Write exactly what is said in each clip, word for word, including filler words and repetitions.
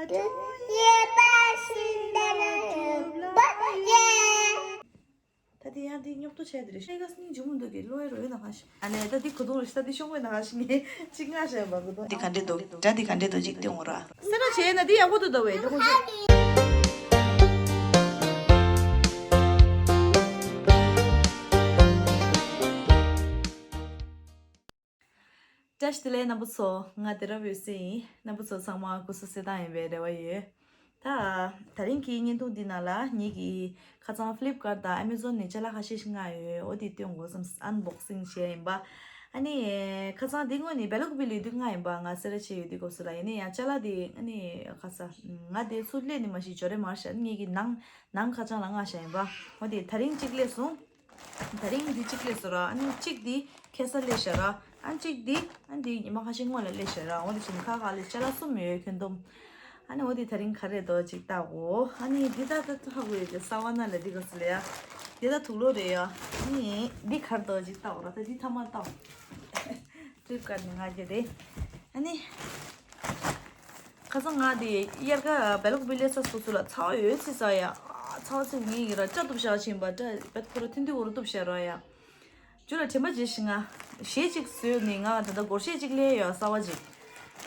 ད་དེ་ཡང་དེ་རྙོག་དྲ་བྱས་དེ་རེད། ཤེས་ག་སྙིང་རྗེ་མོ་འདུག་གི་ལོ་ཡ་རོ་ཡོད་ན་གང་ཤེས། ཨ་ནེ་ད་དེ་གོ་དུང་རེད་ཤེས། ད་དེ་ཤོང་བས་ན་གང་ཤེས། ངས་གཅིག་སྔ་ཤེས་པ་གོ་དུང་། དེ་ག་འདྲས་འདུག་སྒྲ་དེ་ག་འདྲས་འདུག་ཅིག་སྟོན་འོང་ར། སེ་ར་བྱས་ན་དེ་ཡག་པོ་འདུག་ད་བས་དེ་ཁོང་ཚོ། བཀྲ་ཤིས་བདེ་ལེགས་རྣམ་པ་ཚོ། ང་དེ་རབ་ཡོད་སྲིད་ཡིན། རྣམ་པ་ཚོ་ཚང་མ་སྐུ་གཟུགས་གསལ་ཐང་ཡིན་པའི་རེ་བ་ཡོད། ད་དེ་རིང་གི་བརྙན་ཐུང་འདི་ནང་ལ་ངེད་ཀྱིས་ཁ་སང་Flipkart་དང་Amazon་ནས་ཅ་ལག་ཁ་ཤས་ཤིག་མངགས་ཡོད། འོ་དེ་སྟོན་དགོས་བསམ། Unboxing་བྱས་ཡིན་པ། ཨ་ནི་ཁ་སང་འདི་དངོས་ནས་སྦེལ་ཀོབ་ལ་ཡོད་དུས་མངགས་ཡིན་པ། ང་སེ་ར་བྱེས་ཡོད་དུས་སྐབས་སུ་ལ། ཡིན་ན་ཡང་ཅ་ལག་དེ་ཨ་ནི་ཁ་སང་ང་དེ་ཚུར་སླེབས་ནས་མ་གཞི་འབྱོར་རེ་མ་ཤར། ངེད་ཀྱིས་ནང་ནང་ཁ་བྱང་ལ་མངགས་བཞག་ཡིན་པ། འོ་དེ་དེ་རིང་གཅིག་སླེབས་སོང་། དེ་རིང་འདི་གཅིག་སླེབས་སོང་ར། ཨ་ནི་གཅིག་འདི་ཁ་སང་སླེབས་ཤག་ར། ཨ་ནི་གཅིག་འདི་ཨ་ནི་འདི་ཉི་མ་ཁ་ཤས་སྔོན་ལ་སླེབས་ཤག་ར། འོ་དེ་བཞིན་ཁ་ཁ་ལ་ཅ་ལག་གསུམ་ཡོད། ཁྱོན་བསྡོམས། ཨ་ནི་འོ་དེ་དེ་རིང་ག་རེ་འདུག་ཅིག་བལྟ་གོ། ཨ་ནི་འདི་ད་ད་ཧ་གོ་ཡོད་ཀྱི་ས་བ་ན་ལ་འདི་ག་ཚོད་ལ་ཡ། འདི་ད་དུག་ལོག་རེད་ཡ། ཨ་ནི་འདི་ག་རེ་འདུག་ཅིག་བལྟ་གོ་ར། ད་འདི་ཐ་མ་བལྟ་གོ། Flipkart་ནས་མངགས་རྒྱུ་རེད། ཨ་ནི། ཁ་སང་ང་དེ་དབྱར་ཁ་སྦེལ་ཀོབ་སླེབས་ས་སོ་སོ་ལ་ཚ་བ་ཡོད་ཚི་ས་ཡ། ཚ་བ་ཚི་ངེད་ཀྱི་ར་སྐྲ་གཏུབ་བཞག་ཕྱིན་པ། སྐྲ་བད་ཁོ་ར་ཐུན་ཐུན་འོ་ར་གཏུབ་བཞག་ར་ཡ། རྒྱུ་ལ་དྲན་པ་བརྗེད་ཤི་ང་། གཞས་གཅིག་བཟོས་ནས་ང་ད་ལྟ་སྒོར་གཞས་གཅིག་ལེན་ཡོད་གསར་བ་གཅིག།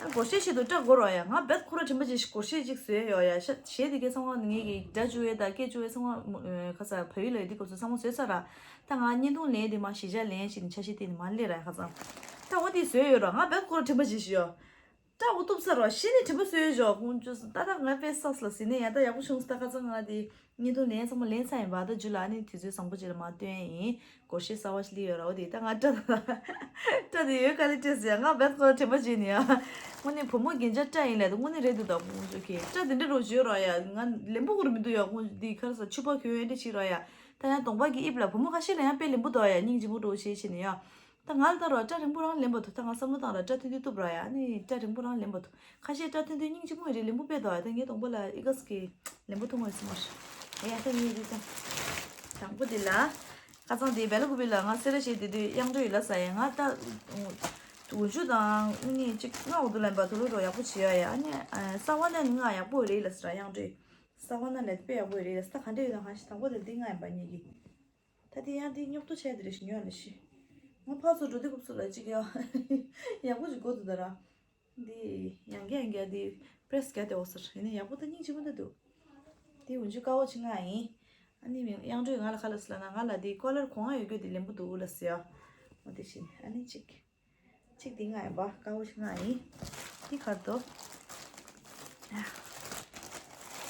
ཨ་སྒོར་གཞས་ཆེད་དུ་སྐྲ་སྒོར་བ་ཡ། ང་བད་ཁོ་ར་དྲན་པ་བརྗེད་ཤི། སྒོར་གཞས་གཅིག་བཟོས་ཡོད་ཡ། ཤ་གཞས་དེ་གའི་ཚང་མ་ངེད་ཀྱི་སྒྲ་བཅུ་བའི་དང་སྐད་བཅུ་བའི་ཚང་མ་ཁ་ས་བལ་ཡུལ་ལ་ཡོད་དུས་སྐབས་སུ་ཚང་མ་བཟོས་ཚར་ར། ད་ང་བརྙན་ཐུང་ལེན་དེ་མ་གཞིས་ཆགས་ལེན་བྱས་ནས་འཆར་གཞི་བཏིང་ནས་མ་སླེབས་ར་ཡ། ཁ་སང་ད་འོ་དེ་བཟོས་ཡོད་ར། ང་བད་ཁོ་ར་དྲན་པ་བརྗེད་ཤི་ཡོད། སྐྲ་འོ་གཏུབ་ཚར་བ་གཞི་ནས་དྲན་པ་གསོས་ཡོད་ཞོག་ཁོང་ཚོས་ད་ལྟ་ང་དཔེ་བསགས་ལ་ཟིན་ནས་ཡང་ད་ཡག་པོ་བྱུང་སོང་། ད་ཁ་སང་ང་དེ་བརྙན་ཐུང་ལེན་ཚང་མ་ལེན་ཚར་ཡིན་པ། ད་རྒྱུ་ལ་ཨ་ནི་དུས་ཚོད་བཟང་པོ་ཅིག་ལ་མ་སྟོན་ཡིན། སྒོར་གཞས་གསར་བ་ཞིག་སླེབས་ཡོད་ར། འོ་དེ་ད་ང་སྐྲ་ད་སྐྲ་དེ་ཡོད་ག་ལེ་སྤྲད་ཟེར་ཡ། ང་བད་ཁོ་དྲན་པ་བརྗེད་ནས་ཡ། དངོས་གནས་བུ་མོ་རྒན་ཆགས་སྐྲ་ཡིན་ལས་ད་དངོས་གནས་རེད་འདུག་ད་ཁོང་ཚོ་གི་སྐྲ་དེ་འདྲ་རོ་བརྗོད་ར་ཡ། ང་ལེན་པོ་ཁོ་ར་མི་འདུག་ཡ། ཁོང་འདི་ཁར་ས་ཕྱུ་པ་གྱོན་ཡོད་འདྲ་བྱེད་ར་ཡ། ད་ཡང་གདོང་པ་གི་དབྱིབས་ལ་བུ་མོ་ཁ་ཤས་ལ་ཡང་དཔེ་ལེན་པོ་འདུག་ཡ། སྙིང་རྗེ་མོ་འདྲ་བོ་བྱེད་བྱེད་ནས་ཡ། ད་ང་ལ་ལྟ་རོགས། སྐྲ་རིང་པོ་རང་ལེན་པ་ཐུབ། ད་ང་བསམ་བློ་བཏང་ར། སྐྲ་ཐུང་ཐུང་གཏུབ་ར་ཡ། ཨ་ནི་སྐྲ་རིང་པོ་རང་ལེན་པ་ཐུབ། ཁ་ཤས་སྐྲ་ཐུང་ཐུང་སྙིང་རྗེ་མོ་ཡོད་རེད། ལེན་པོ་དཔེ་འདུག་ཡ། ད་ངའི་གདོང་པ་ལ་ཨི་ག་སི་གི་ལེན་པོ་ཐུབ་མ་ཡོད་སྲིད་མ་རེད། ཨེ་ཡ་ད་ངའི་རེད་ད། དང་པོ་དེ་ལ། ཁ་སང་དེ་སྦེལ་ཀོབ་ལ་ང་སེ་ར་བྱེས་དེ་དུས་དབྱངས་སྒྲོལ་ཡིན་ལ་ས་ཡ། ང་ད་འོ་ཇུ་དང་དངུལ་ནི་གཅིག་ང་འོ་དུ་ལེན་པ་ཐུག་ལོ་རོ་ཡག་པོ་བྱེད་ཡ་ཡ། ཨ་ནི་ས་བ་ན་ནི་ང་ཡག་པོ་རེད་ལ་ས་ར། དབྱངས་སྒྲོལ་ས་བ་ན་ལས་དཔེ་ཡག་པོ་རེད་ལ་ས། ད་ག་འདྲ་ཡོད་ན་ཧ་ཤི། དང་པོ་དེ་འདི་ང་ཡིན་པ་ཉིད་ཀྱི། ད་དེ་ཡང་དེ་རྙོག་དྲ་བྱས་དེ་རེ་ཞིག་ཉོ་ལ་ཤི། ང་ཕར་ཚུར་འགྲོ་དུས་སྐབས་སུ་ལ་ཅིག་ཡ་ཡག་པོ་ཅིག་དགོས་འདུག་ད་ར། འདི་ཡང་བསྐྱར་ཡང་བསྐྱར་འདི་པྲེ་སི་བརྒྱབ་དེ་འོ་ཟེར། ཡིན་ན་ཡག་པོ་ད་སྙིང་རྗེ་མོ་འདྲ་འདུག་འདི་འོན་ཆུ་དཀར་པོ་ཅིག་མངགས་ཡིན། ཨ་ནི་དབྱངས་སྒྲོལ་ང་ལ་ག་ལབ་སོང་ལབ་ན། ང་ལ་འདི་ཀོ་ལར་གོང་ང་ཡོད་རྒྱུ་འདི་ལེན་པོ་འདུག་ལབ་སོང་ཡ། འོ་དེ་བཞིན་ཨ་ནི་ཅིག་ཅིག་འདི་མངགས་ཡིན་པ། དཀར་པོ་ཅིག་མངགས་ཡིན། འདི་ག་རེ་འདུག་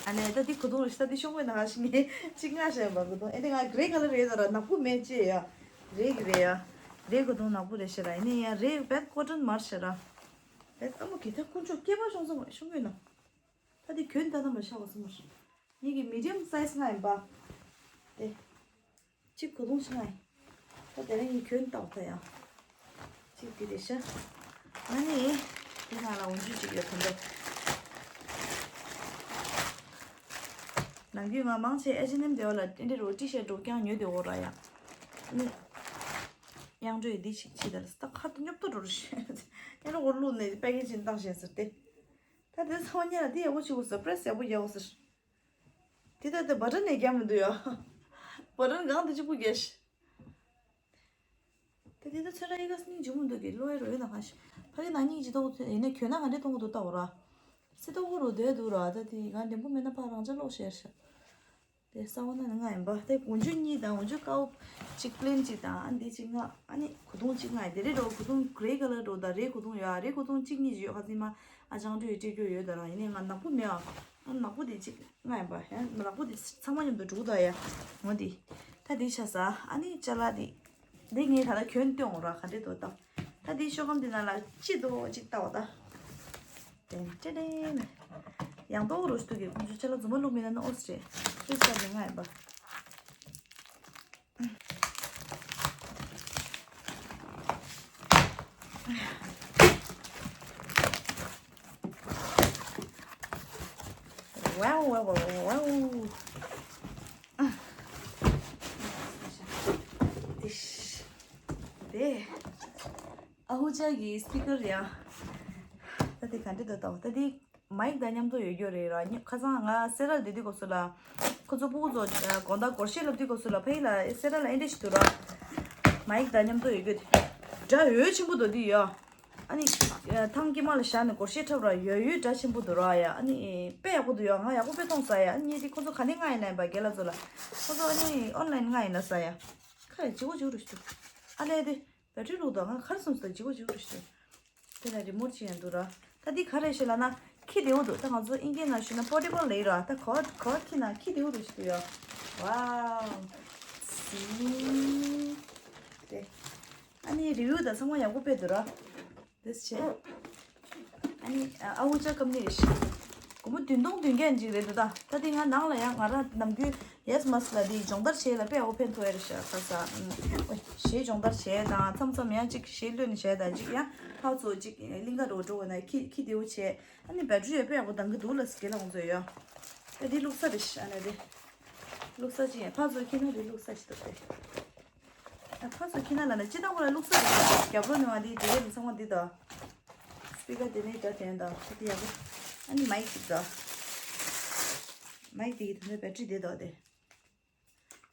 ཨ་ནི་ད་འདི་གོ་དུང་རེད་ཤག་འདི་ཤོང་བའི་ནང་ཞིག་ངས་ཅིག་མངགས་བཞག་ཡིན་པ། གོ་དུང་ཨེ་འདི་ང་གྷེ་རེ་ཀ་ལར་རེད་ད་ར། ནག་པོ་མེད་ཅེས་ཡ། རེད་ཀྱི་རེད་ཡ། རེད། གོ་དུང་ནག་པོ་རེད་ཤག་ར། ཡིན་ནའི་ཡ་རེད་བད་ཀོ་ཊོན་མ་རེད་ཤག་ར། བད་ཨ་མོ་གི་ད་ཁོང་ཚོ་སྐྱེས་པ་ཤོང་ས་མ་ཤོང་གི་ན། ད་འདི་གྱོན་ད་ད་མ་ཤག་བ་སོང་མ་ཤག་ངེད་ཀྱི་མི་ཌི་ཡམ་སའི་ཛི་མངགས་ཡིན་པ། དེ། གཅིག་གོ་དུང་ཞིག་མངགས་ཡིན། ད་དེ་རིང་ངས་གྱོན་བལྟ་བ་ད་ཡང་། གཅིག་འདི་རེད་ཤག་ཨ་ནི། འདི་ནང་ལ་འོ་ཇུ་གཅིག་ཡོད་དམ་པས། ནམ་རྒྱུན་ང་མང་ཆེ་ཨེཆ་ཨེན་ཨེམ་དེ་བ་ལ་ཏི་ཏི་རུ་ཊི་ཤར་འདྲ་རྐྱང་ཉོས་དེ་འོ་ར་ཡ། ཨ་ནི། དབྱངས་སྒྲོལ་འདི་ཞིག་ཕྱིས་ད་ལ་ད་ཁ་ཏུ་སྙོབ་ཏོ་འགྲོ་རུ་ཤི། ཨེ་རོ་འོ་བླུགས་ནས་པེ་ཀེ་ཇིང་བཏང་བཞག་ཟེར་ཏེ། ད་དེ་ཚང་མ་ཉལ་ལ་དེ་ཡག་པོ་བྱེད་དགོས་ཟེར། པྲེ་སི་ཡག་པོ་རྒྱག་དགོས་ཟེར། དེ་ལྟར་དེ་བ་ཊན་ནས་རྒྱག་མི་འདུག་ཡ། བ་ཊན་གང་དུ་གཅིག་པུ་རྒྱག་ཤི། དེ་དེ་ལྟར་ཚོད་ར་ཡི་ག་སྙིང་རྗེ་མོ་འདུག་གི་ལོ་ཡ་རོ་ཡོད་ན་གང་ཤི། ཕ་གི་ན་སྙིང་རྗེ་ཏོག་ཡིན་ན་གྱོན་ན་ག་འདྲས་གཏོང་གི་འདུག་ལྟ་འོ་ར། སི་ཏོག་གུ་རུ་བསྡད་འདུག་ར། ད་དེ་ག་འདྲེན་པོ་མེད་ན་ཕ་རང་ཅག་ལོག་ཤེར་ཤི། དེ་ས་བ་ན་ནི་མངགས་ཡིན་པ། དེ་འོ་ཇུ་གཉིས་དང་འོ་ཇུ་དཀར་པོ་གཅིག་པི་ལེན་གཅིག་དང་ཨ་འདི་གཅིག་མངགས། ཨ་ནི་གོ་དུང་གཅིག་མངགས་ཡིན། དེ་རེད་རོ། གོ་དུང་གྷེ་རེ་ཀ་ལར་རོ་དང་རེད་གོ་དུང་ཡོད། ཨ་རེད་གོ་དུང་གཅིག་གཉིས་ཡོད། ཁ་སང་མ་ཨ་ཅང་ཏུ་ཡི་སྤྲད་རྒྱུ་ཡོད་ད་ར། ཡིན་ནའི་ང་ནག་པོ་མེད་ཨ། ཨ་ནག་པོ་དེ་གཅིག་མངགས་ཡིན་པ། ཡང་ནག་པོ་དེ་ཚང་མ་མཉམ་དུ་འགྲོ་གི་འདུག་ཡ། འོ་དེ་ད་དེ་ཆ་ས། ཨ་ནི་ཅ་ལག་དེ་འདི་ངས་ད་ལྟ་གྱོན་སྟོན་འོང་ར། ག་འདྲས་འདུག་ལྟ། ད་དེ་ཤོག་སྒམ་དེ་ནང་ལ་ཅི་འདུག་ཅིག་ལྟ་བ་ད། ཏན་ཏན་ཏན། ཡང་ཏོག་རོ་ཞིག་འདུག་གི་ཁོང་ཚོ་ཅ་ལག་རྫུན་མ་བླུགས་མེད་ན་ནི་ཨོ་སི་རེད། ཁྲིས་ཀ་དེ་ང་ཡིན་པ། Wow, wow, wow, wow, wow. དེ། ཨ་ཧུ་ཅག་གི་སི་པི་ཀར་ཡ། ད་དེ་ག་འདྲས་འདུག་ལྟ་བ། ད་དེ། མའིག་དང་མཉམ་དུ་ཡོད་རྒྱུ་རེད་ར། ཉི་ཁ་སང་ང་སེ་ར་ལ་བསྡད་དུས་སྐབས་སུ་ལ། ཁོ་ཚོ་སྤུ་གུ་ཚོ་དགོང་དག་སྒོར་གཞས་ལབ་དུས་སྐབས་སུ་ལ་ཕ་གི་ལ་སེ་ར་ལ་ཨེ་འདྲ་ཞིག་འདུག་ར། མའིག་དང་མཉམ་དུ་ཡོད་རྒྱུ་དེ། སྒྲ་ཡོད་ཆེན་པོ་འདུག་འདི་ཡོད། ཨ་ནི། ཐང་དཀྱིལ་མ་ལ་བཞག་ནས་སྒོར་གཞས་འཁྲབ་ར་ཡོད་ཡོད་སྒྲ་ཆེན་པོ་འདུག་ར་ཡ། ཨ་ནི། དཔེ་ཡག་པོ་འདུག་ཡ། ང་ཡག་པོ་དཔེ་མཐོང་ས་ཡ། ཨ་ནི་དེ་ཁོ་ཚོ་ག་ནས་མངགས་ཡིན་ན་ཡིན་པ་རྒན་ལགས་ཚོ་ལ། ཁོ་ཚོ་ཨ་ནི་ཨོན་ལན་མངགས་ཡིན་ན་ས་ཡ། ཁ་ཡ་ལྗིད་པོ་ལྗིད་པོ་རུ་ཞིག་འདུག་ཨ་ལས་དེ། བེ་ཊི་རི་བླུགས་དང་ང་ག་རེ་སོང་ཟེར་ལྗིད་པོ་ལྗིད་པོ་རུ་ཞིག་འདུག་དེ་ལ་རི་མོ་ཊི་ཅིག་ཡང་འདུག་ར། ད་འདི་ག་རེ་ཞིག་ལབ་ན། ཁྱི་བདེ་པོ་འདུག་ད་ང་ཚོ་ཨིན་སྐད་ནང་ཞུས་ན་པོར་ཊེ་བལ་ལབ་ཡོད་ར། ད་ག་པར་ག་པར་ཁྱི་ན་ཁྱི་བདེ་པོ་འདུག་ཞིག་འདུག་ཡ། ཝའོ། ཟིང་། དེ། ཨ་ནི་རི་ཝིའུ་དང་ཚང་མ་ཡག་པོ་སྤེལ་འདུག་ར། འདི་བྱས། ཨ་ནི་ཨ་ཧུ་ཅ་ཀམ་ནི་རེད་ཤག་སྒོར་མོ་བདུན་སྟོང་བདུན་བརྒྱ་ཅིག་རེད་འདུག་ད་ད་དེ་ང་ནང་ལ་ཡང་ང་རང་ནམ་རྒྱུན་ཡེས་མ་སི་ལ་དེ་སྦྱོང་བརྡར་བྱེད་ལ་དཔེ་ཡག་པོ་ཕན་ཐོགས་ཡ་རེད་ཤག་ཁ་ས། ཨོ། གཞས་སྦྱོང་བརྡར་བྱས་དང་མཚམས་མཚམས་ཡང་ཅིག་གཞས་གློད་ནས་བྱས་དང་ཅིག་ཡང་ཕར་ཚུར་ཅིག་གླིང་ག་འགྲོ་འགྲོ་བ་ན་ཁྱི་ཁྱི་བདེ་པོ་བྱས། ཨ་ནི་བེ་ཊི་རི་ཡང་དཔེ་ཡག་པོ་འདང་གི་འདུག་ལ་སི་རྒན་ལགས་ཁོང་ཚོས་ཡོད། ཨ་དེ་བླུགས་ས་རེད་ཤག་ཨ་ནི་དེ། བླུགས་ས་ཅིག་ཡང་ཕར་ཚུར་ཁྱི་ན་དེ་བླུགས་ས་ཞིག་འདུག་སྟེ། ཨ་ཕར་ཚུར་ཁྱི་ན་ལ་ན་སྤྱི་བཏང་ཁོ་ལ་བླུགས་ས་རེད། རྒྱབ་ལོགས་ནས་བ་འདི་དེ་ནི་ཚང་མ་འདི་དང་། སི་པི་ཀར་དེ་ནི་རྒྱ་དེ་དང་ཁ་དེ་ཡག་པོ། ཨ་ནི་མའིག་ཅིག་དང་། མའིག་དེ་གི་དེ་ནི་བེ་ཊི་རི་དེ་དང་དེ།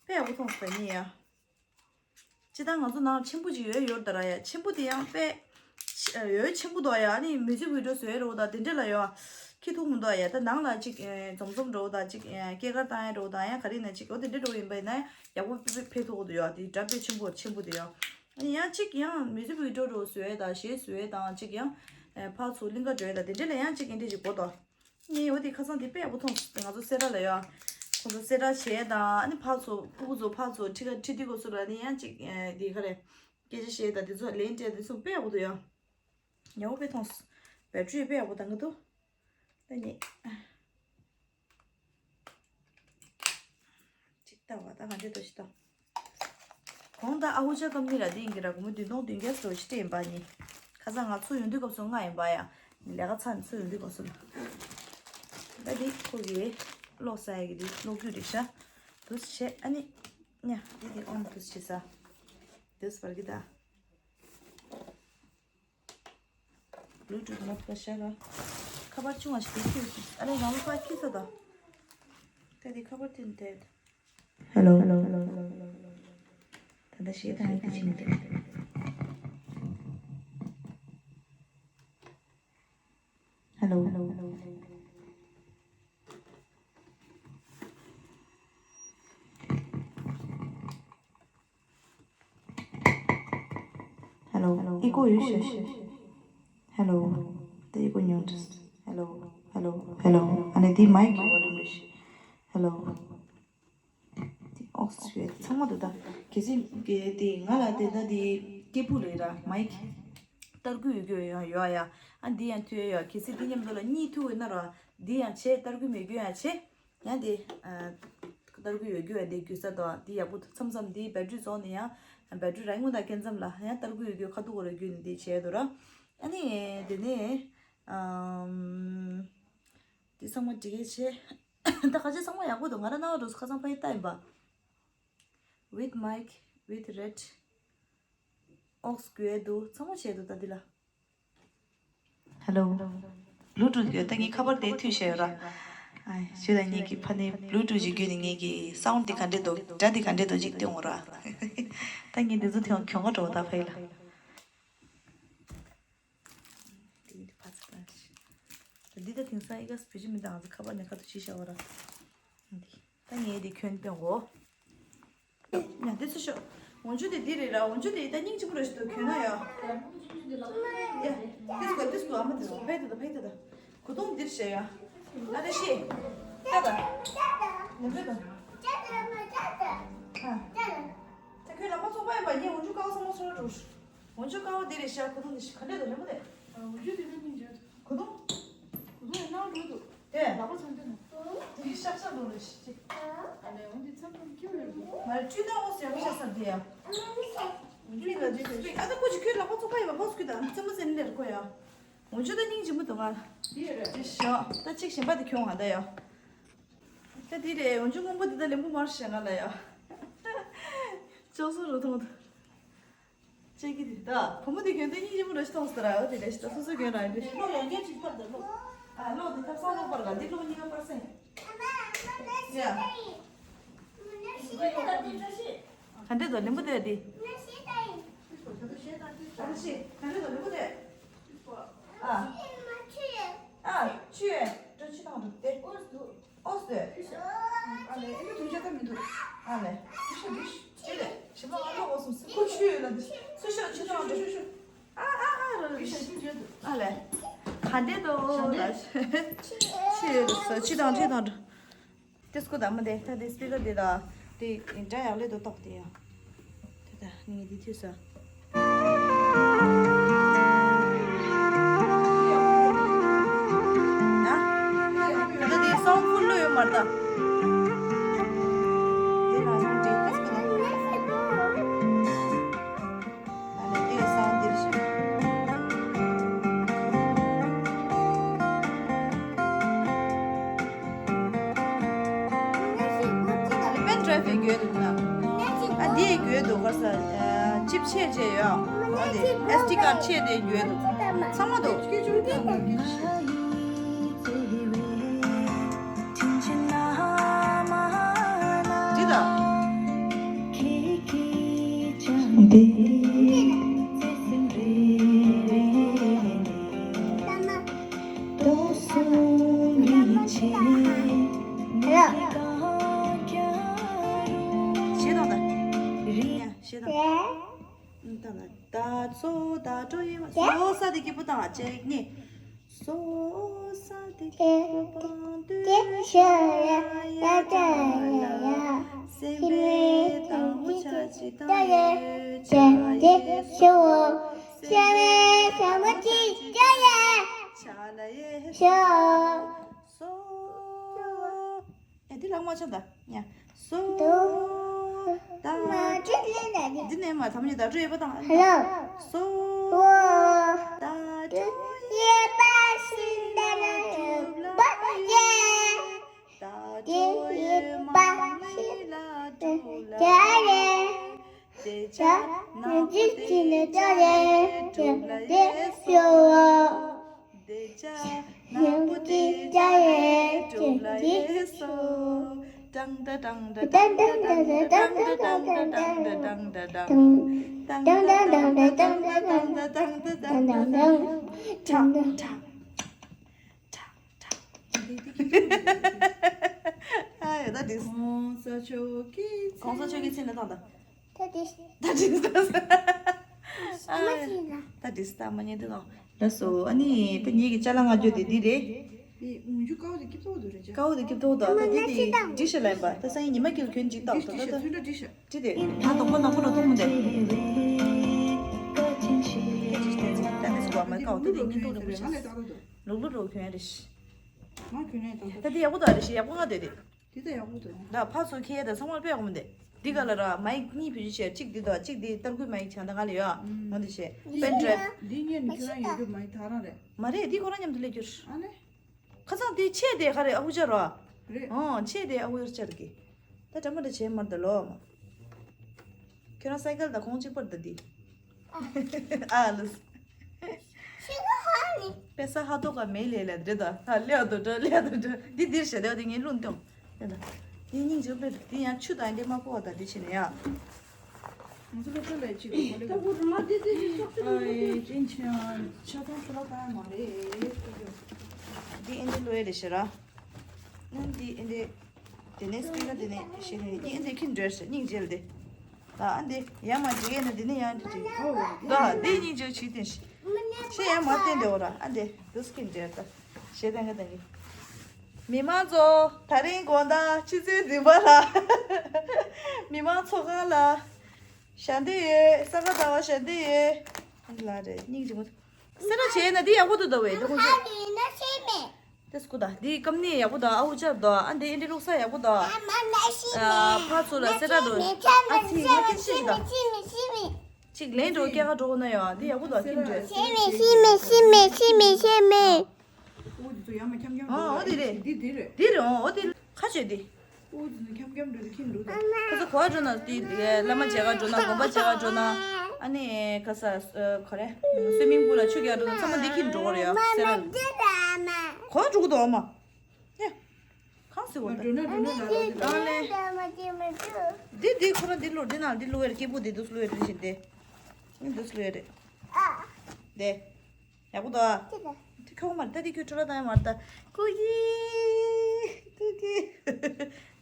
དཔེ་ཡག་པོ་མཐོང་སོང་ནི་ཡ། སྤྱི་བཏང་ང་ཚོ་ནང་ཆེན་པོ་ཅིག་ཡོད་ཡོད་ད་ར་ཡ། ཆེན་པོ་དེ་ཡང་དཔེ། ཆེ་ཡོད་ཆེན་པོ་དོ་ཡ། ཨ་ནི་མིའུ་ཛིག་བི་ཌི་ཡོ་བཟོས་རོ་ད་དེ་འདྲ་ལ་ཡོ། ཁྱི་ཐུག་མི་འདུག་ཡ། ད་ནང་ལ་ཅིག་འཛོམས་འཛོམས་འགྲོ་ད་ཅིག་སྐྱེས་སྐར་བཏང་ཡ་འགྲོ་ད་ཡ་ག་རེ་ན་ཅིག་འོ་དེ་འདྲ་འགྲོ་ཡིན་པ་ཡིན་ན་ཡག་པོ་དཔེ་དཔེ་ཕེབས་ཐུབ་ཀྱི་འདུག་ཡ། དེ་སྒྲ་དཔེ་ཆེན་པོ་ཆེན་པོ་དེ་ཡ། ཨ་ནི་ཡང་ཅིག་ཡང་མིའུ་ཛིག་བི་ཌི་ཡོ་འགྲོ་བཟོས་ད་གཞས་བཟོས་དང་ཅིག་ཡང་ཕར་ཚུར་གླིང་ག་འགྲོ་ད་དེ་འདྲ་ལ་ཡང་ཅིག་ཨེ་འདྲ་ཅིག་གོ་ད། ངས་འོ་དེ་ཁ་སང་དེ་དཔེ་ཡག་པོ་མཐོང་སོང་། ང་ཚོ་སེ་ར་ལ་ཡོད། ཁོང་ཚོ་སེ་ར་བྱས་དང་ཨ་ནི་ཕར་ཚུར་སྤུ་གུ་ཚོ་ཕར་ཚུར་ཁྲིད་ཁ་ཁྲིད་དུས་སྐབས་སུ་ལ་ནི་ཡང་ཅིག་ཨེ་དེ་ག་རེ། སྐད་ཆ་བཤད་དང་དེ་ཚོ་ལན་སྤྲད་དེ་ཚོ་དཔེ་ཡག་པོ་འདུག་ཡ། ཡག་པོ་དཔེ་མཐོང་སོང་། བེ་ཊི་རི་དཔེ་ཡག་པོ་འདང་གི་འདུག་ད་ནི། ཅིག་ལྟ་བ་ད་ག་འདྲས་འདུག་ཞིག་ལྟ། གོང་ད་ཨ་ཧུ་ཅ་ཀམ་ནི་ར་དེ་ཡིན་གྱི་ར་སྒོར་མོ་བདུན་སྟོང་བདུན་བརྒྱ་ཙམ་ཞིག་སྤྲད་ཡིན་པ་ནི། ཁ་སང་ང་ཚུར་ཡོང་དུས་སྐབས་སུ་ལྔ་ཡིན་པ་ཡ། ལས་ཀ་ཚར་ནས་ཚུར་ཡོང་དུས་སྐབས་སུ་ལ། ད་དེ་ཁོ་གི་གློག་ས་ཡ་གི་དེ་གློག་རྒྱུ་རེད་ཤག་འདུག་སེ་བྱས་ཨ་ནི། ཉ་དེ་དེ་ཨོན་འདུག་སེ་བྱས་ས། འདུག་སེ་བར་གི་ད། Bluetooth མ་ཐུག་ཤ་ར། ཁ་པར་ཆུང་བ་ཞིག་དེ་ཁྱེར་སོང་། ཨ་ལས་རང་ལ་ཕར་ཁྱེར་ས་དང་། ད་དེ་ཁ་པར་དེ་འདེད། Hello. ད་ལྟ་ཞེ་དྲག་ཡག་པོ་བྱས་ནས་འདུག Hello. Hello. ཨི་ཀོ་ཡོད་ཤག་ཤག Hello. ད་ཨི་ཀོ་ཉུང་འདུག Hello. Hello. Hello. ཨ་ནི་འདི་མའིག་གི་ཝོ་ལུམ་རེད་ཤག Hello. འདི་ཨོག་སི་ཡོད་ཚང་མ་འདུག་ད་གལ་སྲིད་གལ་ཏེ་ང་ལ་དེ་ད་འདི་སྐད་སྤུ་རེད་ར་མའིག་ཏར་སྐུད་ཡོད་རྒྱུ་ཡང་ཡོད་ཡ། ཨ་འདི་ཡང་མཐུད་ཡ་ཡོད། གལ་སྲིད་འདི་མཉམ་དུ་ལ་གཉིས་མཐུད་ཡོད་ན་ར་འདི་ཡང་བྱས་ཏར་སྐུད་མེད་རྒྱུ་ཡང་བྱས། ཡང་དེ། ཨ། ཏར་སྐུད་ཡོད་རྒྱུ་ཡང་དེ་རྒྱུ་ས་དང་དེ་ཡག་པོ་འདུག་མཚམས་མཚམས་དེ་བེ་ཊི་རི་རྫོགས་ནས་ཡང་བེ་ཊི་རི་རང་ངོ་དང་སྐྱེ་མཚམས་ལ་ཡང་ཏར་སྐུད་ཡོད་རྒྱུ་ཁ་ཐུག་གོ་ར་རྒྱུ་ནས་དེ་བྱས་འདུག་ར། ཨ་ནི་དེ་ནས། ཨམ། དེ་ཚང་མ་འགྲིག་གི་བྱས། ད་ཁ་ཆེ་ཚང་མ་ཡག་པོ་འདུག་ང་རང་རྣ་བ་འགྲོ་སོང་ཁ་སང་ཕ་གི་ལྟ་ཡིན་པ། With mic, with red, aux དགོས་འདུག་ཚང་མ་བྱས་འདུག་ད་འདི་ལ། Hello. Bluetooth ཡོད་ད་ངའི་ཁ་པར་དེ་མཐུད་བྱས་ཡོད་ར། ཨ། ཞུ་ད་ངེད་ཀྱི་ཕ་ནས་Bluetooth ཅིག་བརྒྱུད་ནས་ངེད་ཀྱི་སའུན་དེ་ག་འདྲས་འདུག་སྒྲ་དེ་ག་འདྲས་འདུག་ཅིག་སྟོན་འོང་ར། ད་ངས་འདི་ཚོ་ཐེངས་གྱོང་ག་འགྲོ་བ་ད་ཕ་གི་ལ། འདི་འདི་ཕ་ཚ་ད་ཞིག་འདི་ད་དེང་སང་ཨི་ག་སི་བེད་སྤྱོད་མི་འདུག་ང་ཚོ་ཁ་པར་ནས་ཁ་ཐུག་ཅིག་བཞག་པ་ར། འདི་ད་ངས་འདི་གྱོན་སྟོན་གོ་ཡ་འདི་ཚོ་ཤོག་འོན་ཆུ་དེ་འདི་རེད་ར། འོན་ཆུ་དེ་ད་སྙིང་རྗེ་པོ་ར་ཞིག་འདུག་གྱོན་ན་ཡ། ཡ། འདི་ཚོ་འདི་ཚོ་ཨ་མ་འདི་ཚོ་ཕེ་ད་ད་ཕེ་ད་ད། གོ་དུང་འདིར་བྱས་ཡ། ཨ་རེ་ཤི། ད་ད། ནམ་རེ་ད། ཨ། ད་ཁྱོད་ལག་པ་བཙོག་པ་ཡིན་པ་ངས་འོན་ཆུ་ཀ་བ་ཚང་མ་ཚོར་འགྲོ། འོན་ཆུ་ཀ་བ་འདི་རེད་ཤག་གོ་དུང་འདི་ཤི་ག་འདྲས་འདུག་རེད་མོ་དེ། འོན་ཆུ་དེ་ད་སྙིང་རྗེ། གོ་དུང་། གོ་དུང་ཡང་ནང་འགྲོ་འདུག་དེ། ལག་པ་ཚང་དེ་ནོ། དེ་ཤག་ཤག་འགྲོ་རེད་ཤི། ཨ་ལས་འོན་ཏེ་ཚང་ཚང་ཁྱེར་ཡོད་འགྲོ། ང་བཀྲུས་ན་འོ་ཟེར་བ་ཤག་ས་དེ་ཡ། མི་ལ་དེ་ཨ་ད་ཁོ་ཅིག་ཁྱོད་ལག་པ་བཙོག་པ་ཡིན་པ་ཕོགས་ཀྱི་དང་རྩེད་མོ་རྩེ་ནི་ལེར་ཁོ་ཡ། འོན་ཆུ་ད་སྙིང་རྗེ་མོ་འདུག་ང་། དེ་ཡོད་རེད། དེ་ཤོག་ད་ཅིག་གཞན་པ་དེ་ཁྱོད་ང་ད་ཡ། ད་དེ་རེད་འོན་ཆུ་སྔོན་པོ་དེ་ད་ལེན་པོ་མར་ཤེས་ང་ལ་ཡ། ཅོག་སོ་རུ་མཐོང་འདུག་ཅེ་གི་དེ་ད་བུ་མོ་དེ་གྱོན་དེ་སྙིང་རྗེ་མོ་རེད་ཤི་མཐོང་སོང་ར། འོ་དེ་རེད་ཤི་ད་སོ་སོ་གྱོན་ར་ཡིན་རེད་ཤི། ལོ་ཡང་སྐྱར་ཅིག་ཕར་ད་ལོ། ཨ་ལོ་འདི་ཐབ་ཚང་ལོ་པར་ག་འདི་ལོ་གཉིས་ཀ་པར་སེང་། ཡ། ག་འདྲས་འདུག་ལེན་པོ་དེ་འདི། ཨ་ཤི་ག་འདྲས་འདུག་ལེན་པོ་དེ། ཨ། ཨ་ཆུ་ཡོད་འགྲོ་ཆུ་དང་འགྲོ་དེ། ཨོ་སི། ཨ་ལས་ཨེ་ནི་དུང་ཆ་ད་མི་འདུག་ཨ་ལས། ཤུ་ཤུ་ཤུ་ཤུ། ཅི་རེད་ཞི་མ་ང་ལོག་འོ་སོང་སི་ཁོ་ཆུ་ཡོད་ལ་འདི། སུ་ཤོད་ཆུ་དང་འགྲོ། ཤུ་ཤུ་ཤུ། ཨ་ཨ་ཨ་ར་ར་ཤི་ཤི་ཡོད་འདུག་ཨ་ལས། ག་འདྲས་འདུག་ལ། ཆུ་ཡོད་ས་ཆུ་དང་ཆུ་དང་འགྲོ། དེ་སྐུ་དམ་མ་དེ་ད་དེ་སྤི་ཀར་དེ་ད་དེ་འདྲ་ཡག་ལེ་དུ་ཏོག་དེ་ཡང་། དེ་ད་ནི་དེ་ཐུས་ས། ད་དེ་སོང་ཕུ་ལུ་ཡོད་མར་ད། དེ་ལ་ཡང་དེ་ད་སྐུ་དམ། ཨ་ལས་དེ་སང་དེར་ཤི། ཨ་ལས་པེན་ཌ་རའིབ་ཡོད་འདུག་ན། ཨ་འདི་ཡོད་འདུག་ག་ས། ཅིབ་ཆེ་ཆེ་ཡོད། ཨ་འདི་ཨེ་སི་ཌི་ཀར་ཆེ་དེ་ཡོད་འདུག་ཚང་མ་འདུག་འདི་ད། ཞེས་དང་ད། ཞེས་དང་། ད་ཚོ་ད་འགྲོ་ཡེ་མ། སོ་ས་དེ་སྐྱིད་པོ་དང་གཅིག་གཉིས། སོ་ས་དེ་སྐྱིད་པོ་དང་དུ་ཤ་ཡ་ཡ་ཅ་ཡ་ཡ། སེམས་པའི་དང་པོ་ཆ་ཅི་ད་ཡེ་ཅ་ཡེ་ཤོ། སེམས་པའི་དང་པོ་ཆ་ཅི་ད་ཡེ་ཆ་ལ་ཡེ་ཤོ། སོ། ཨེ་འདི་ལག་མ་ཆ་ད་ཉ། སོ། ད། མ་ཅི་ལེ་ན་འདི། འདི་ནས་མ་ཐམ་ཉི་ད་འགྲོ་ཡོད་པ་དང་། ཧ་ལོ། སོ། ཨོ། ད་འགྲོ་ཡོད་པ་ཤིན་ད་ན་ཡོད་པ་ཡེ། ད་འགྲོ་ཡོད་པ་ཤིན་ད་ན་ཡོད་པ་ཡེ། དེ་ཆ་ནང་པོ་དེ་ཆ་ཡེ་གྲུབ་ལ་ཡེ་སོ། དེ་ཆ་ནང་པོ་དེ་ཆ་ཡེ་གྲུབ་ལ་ཡེ་སོ། ཏང་ཏ་ཏང་ཏ་ཏང་ཏ་ཏང་ཏ་ཏང་ཏ་ཏང་ཏ་ཏང་ཏ་ཏང་ཏ་ཏང་། ཏང་ཏ་ཏང་ཏ་ཏང་ཏ་ཏང་ཏ་ཏང་ཏ་ཏང་ཏ་ཏང་། ཁྲག་ཁྲག་ཁྲག་ཁྲག། ཨ་ཡ་ད་དེ། གོང་ས་མཆོག་གི་གོང་ས་མཆོག་གི་མཚན་ལ་བཏང་ད། ད་དེ། ད་དེ་ད། ཨ་ཡ། ད་དེ་ད་མ་ཉན་དེ་ད། ལགས་སོ། ཨ་ནི་ད་ངེད་ཀྱི་ཅ་ལག་མངགས་རྒྱུ་དེ་འདི་རེད། འདི་འུན་ཆུ་ཀའོ་དེ་སྐྱིད་ཏོག་ཏོ་རེད་ཅག་ཀའོ་དེ་སྐྱིད་ཏོག་ཏོ། ད་འདི་དེ་འགྲིག་ཤག་ལབ་ཡིན་པ། ད་སང་ཉིན་ཉི་མ་དཀྱིལ་གྱོན་ཅིག་ཏོག་ཏོ། ད་ད་ཚུན་ད་འགྲིག་ཤག་འདི་དེ་ད་དོག་པ་ནག་པོ་ནག་ཐུག་མི་འདུག་ད་འདི་སུ་བ་མ་ཀའོ་དེ་དེ་སྙིང་ཏོག་ནག་པོ་ཤག་ལུག་ལུག་རོ་གྱོན་རེད་ཤག་ང་གྱོན་ཡ་ད། ད་འདི་ཡག་པོ་འདུག་རེད་ཤག་ཡག་པོ་མངགས་བསྡད་དེ། འདི་ད་ཡག་པོ་འདུག་ད་ཕར་ཚུར་འཁྱེར་ཡ་ད་ཚང་མར་དཔེ་ཡག་པོ་མི་འདུག་འདི་ག་ལ་ར་མའིག་གཉིས་བེད་སྤྱོད་བྱས། གཅིག་འདི་དང་གཅིག་འདི་སྟར་གུའི་མའིག་བྱས། ད་ང་ལ་ཡོད་ཨ། འོ་འདི་བྱས། པེན་ཌ་རའིབ། འདི་གཉིས་ནི་ཁྱོད་རང་ཡོད་རྒྱུ་མ་ཡིན་ད་རང་རེད། མ་རེད། འདི་ཁོ་རང་མཉམ་དུ་སླེབས་རྒྱུ་རེད། ཨ་ནི། ཁ་སང་དེ་ཆེ་དེ་ག་རེ་ཨ་ཁུ་ཅག་ར། རེད། ཨོ་ཆེ་དེ་ཨ་ཁུ་ཡར་ཅག་གི། ད་འདྲ་མ་འདྲ་བྱས་མར་ད་ལོ། ཁྱོད་རང་སའི་ཀལ་དང་ཁོང་གཅིག་པར་ད་འདི། ཨ་ལུས། ཤི་ག་ཧ་ནི། པེ་ས་ཧ་ཏོ་ག་མེ་ལེ་ལེ་འདྲེ་ད། ཧ་ལེ་ཨ་ཏོ་འདྲ་ལེ་ཨ་ཏོ་འདྲ། འདི་འདིར་བྱས་ཏེ་འདི་ངའི་རླུང་སྟོང་། ཡ་ད། འདི་སྙིང་རྗེ་པོ་འདི་ཡང་ཆུ་དང་འདི་མ་ཕོ་བ་ད་འདི་བྱས་ནས་ཡ། ང་ཚོ་སློབ་གྲྭ་ལ་ཅིག་གོ་ལེ། ད་བུ་རུ་མ་དེ་དེ་ཅིག་ཅོག་ཅོག་ཨ་ཡེ་ཅིན་ཆི་ཡང་ཆ་ཚང་ཁོ་ལ་ད་མ་རེད། འདི་ཨེ་འདི་ལོ་ཡེ་རེད་ཤི་ར། ཨ་འདི་ཨེ་འདི། དེ་ནས་སྤི་ཀར་དེ་ནས་ཤི་ནས་ཨེ་འདི་ཁྱི་འདྲེར་ཤི་སྙིང་རྗེ་ལ་དེ། ད་ཨ་འདི་ཡ་མ་འཇིགས་ཡེ་ན་དེ་ནས་ཡང་འདི་ཅིག་ད་འདི་སྙིང་རྗེ་ཆུ་བསྟན་ཤི། ཤི་ཡ་མ་བསྟན་དེ་འོ་ར་ཨ་འདི་འདུ་སྐྱིད་འདྲེར་ད། ཤེས་ལྡན་ག་ད་གི། མི་མང་ཚོ་ད་རིང་དགོང་དག་ཆུ་ཚོད་བདུན་པ་ལ། མི་མང་ཚོགས་ཁང་ལ། ཞལ་འདེབས་ཡོད། ས་ག་ཟླ་བ་ཞལ་འདེབས་ཡོད། ཨ་ལ་རེད་སྙིང་རྗེ་མོ། སེ་ར་བྱས་ན་འདི་ཡག་པོ་འདུག་ད་བས་འདི་ཁོ་ཚོ། ཧ་ཡིན་ན་ཤེས་མེད། དེ་སྐུ་ད་འདི་ཀམ་ནི་ཡག་པོ་ད་ཨའུ་ཅར་ད་ཨ་འདི་ཨེ་འདྲི་ལུག་ས་ཡག་པོ་ད། ཨ་མ་ན་ཤེས་མེད། ཕ་ཚོ་ལ་སེ་ར་འགྲོ། ཨ་ཚི་ང་ཀན་ཤེས་ད། ཤེས་མེད་ཤེས་མེད། ཅིག་ལེན་འགྲོ་སྐྱེ་ག་འགྲོ་ན་ཡ་འདི་ཡག་པོ་ད་ཁྱིམ་འདྲ། ཤེས་མེད་ཤེས་མེད་ཤེས་མེད་ཤེས་མེད་ཤེས་མེད། ཨོ་འདི་ཚོ་ཡ་མ་འཁྱམ་འཁྱམ་འགྲོ། ཨོ་འདི་རེད། འདི་འདི་རེད། འདི་རེད། ཨོ་འདི་ཁ་ཆོད་འདི། ཨོ་འདི་ཚོ་འཁྱམ་འཁྱམ་འགྲོ་འདི་ཁྱིམ་འགྲོ་ད། ཁ་ཚ་གོ་བ་འགྲོ་ན་འདི་བླ་མ་མཇལ་ག་འགྲོ་ན་དགོན་པ་མཇལ་ག་འགྲོ་ན། ཨ་ནི་ཁ་ཚ་ག་རེ་སུའི་མིང་པུལ་ལ་ཆུ་རྒྱག་འགྲོ་ན་ཚང་མ་འདི་ཁྱིམ་འགྲོ་ག་རེད་ཡ་སེ་ར། གང་འགྲོ་གི་འདུག་ཨ་མ། ཡ། གང་ཟེར་བ་འདུག་འགྲོ་ན་འགྲོ་ན་ལ་ལ་ལ། ཨ་ལེ། འདི་འདི་ཁོ་རང་འདི་ལོ་འདི་ནང་འདི་ལོ་ཡར་སྐྱིད་པོ་འདི་འདུག་ལོ་ཡར་འདི་བཞིན་ཏེ། འདི་འདུག་ལོ་ཡར་རེད། འདི། ཡག་པོ་འདུག་ཨ། འདི་ཁྱོད་མར་ལྟ། འདི་ཁྱོད་ཁྲོ་ལ་བཏང་ཡ་མར་ལྟ། ཀུ་ཀི། ཀུ་ཀི།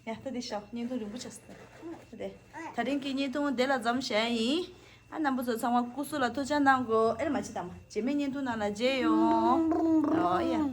ཡ་ལྟ་འདི་ཤོག་བརྙན་ཐུང་རིང་པོ་ཆགས་སོང་། ལྟ་དེ། ད་རིང་གི་བརྙན་ཐུང་འདི་ལ་མཚམས་བཞག་ཡིན། ཨ་རྣམ་པ་ཚོ་ཚང་མ་སྐུ་གཟུགས་ལ་ཐུགས་ཅག་གནང་དགོས། ཨེ་རེད་མ་བྱེད་དང་མ། རྗེས་མའི་བརྙན་ཐུང་ནང་ལ་མཇལ་ཡོང་། ཨོ་ཡ།